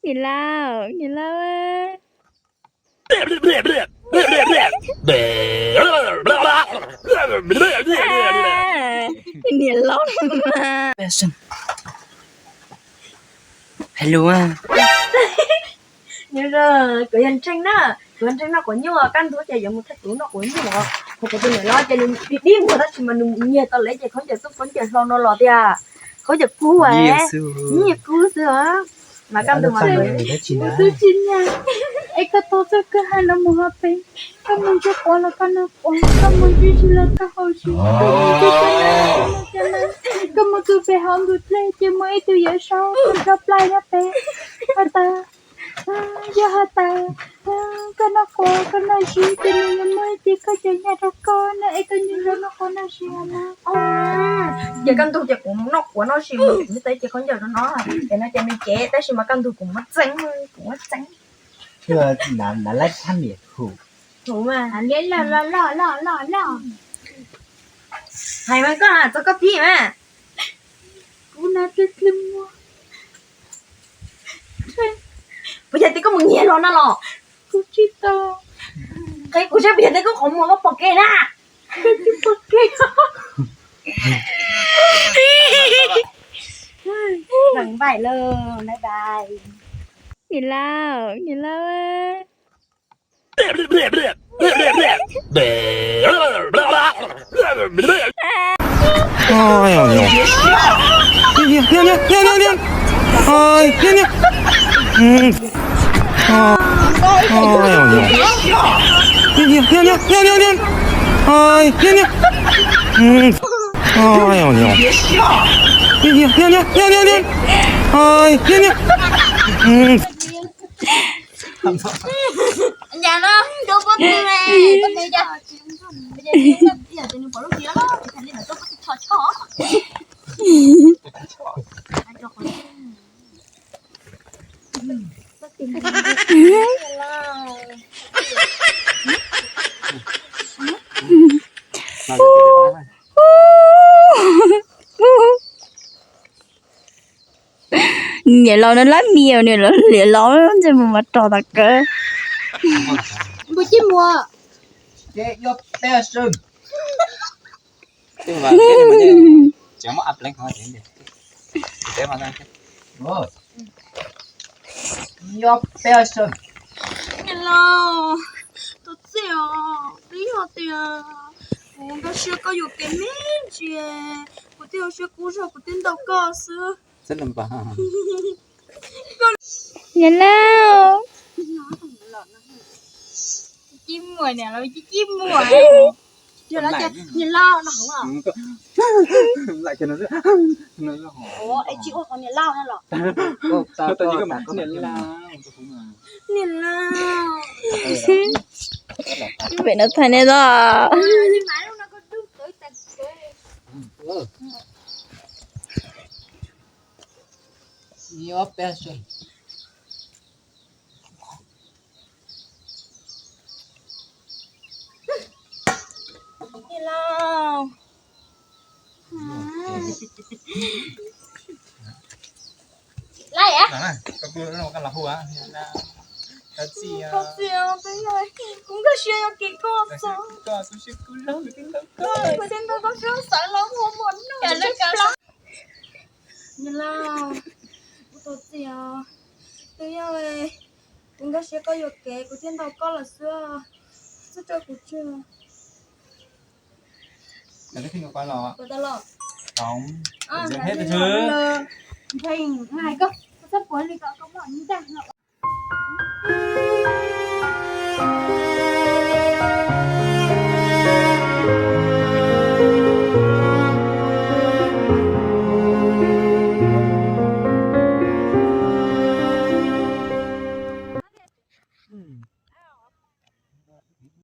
Niam laus, niam laus. Niam laus. Hais lus. Kuv yog Ntseeg na, kuv yog Ntseeg noj quav nyuj, kaj ntug ces yuav mus thaij kuv noj quav nyuj. Kuv tus niam laus ces nws dib dib muag tab sis mas nws nyiag tau lawv ces khaub ncaws tub khaub ncaws hlau no los tias khaub ncaws kub, nyiag kub xwb. Mas kaj ntug mas tub tsis nyiag. Es koj tau txoj kawg hais los mus ho pem, koj mus ntsia quav los koj noj quav, koj mus ntsia zis los koj haus zis, koj mus ntsia cov na, koj mus tus pem hauv ntug dlej ces muaj ib tug yawm saub tus rau plaws nyob pem. Has tas, yog has tas koj noj quav koj noj zis ces nws yuav muaj ib ce khaub ncaws nyiaj rau koj na, es koj nyiag nrog noj quav noj zis os na. Ces kaj ntug ces kuv mus noj quav noj zis mus, kuv muab tau ib ce khaub ncaws rau no, ces no ces nws cev, tab sis mas kaj ntug kuv muab txeeb, kuv muab txeeb. Nav laib thab niam hum. Hum mas. Hais mas koj txog koj pib mas. Kuv na, puas yog tias koj mus nyiag los no los? Kuv tsis tau. Qhia kuv saib puas yog tias koj qhov muag koj pom kev na. Koj tsis pom kev. Bye bye lawm, bye bye. Niam laus, niam laus. Cas no, rau pob tw ne, pob tw cas? Yog tias nws pom lub txiv no, tsis tas li ntawd rau pob tw tho choj. Niam laus no lab mias, niam laus ntsej muag mas rog tas kawg. Npua cij muas. Niam laus, tus txiv os, twb yog tias kuv nkag siab koj yuam kev me ntsis, kuv thiaj ua siab kub zog kuv thiaj ntaus koj xwb. Niam laus. Cib muag, niam laus, cib cib muag. Niam laus no hov. Ua es tsis ua qhov niam laus no los? Niam laus. Pem no thaij nej os. Niam laus. Laus. Kuv nkag siab yuam kev koj xwb. Kuv thiaj ntaus koj xwb, xav los ua muam noj. Niam laus, kuv tus txiv os, twb yog kuv nkag siab koj yuam kev kuv thiaj ntaus koj los xwb, txhob tso kuv tseg. Nthe, hais koj, koj txhob puav li kom koj muaj ntag no.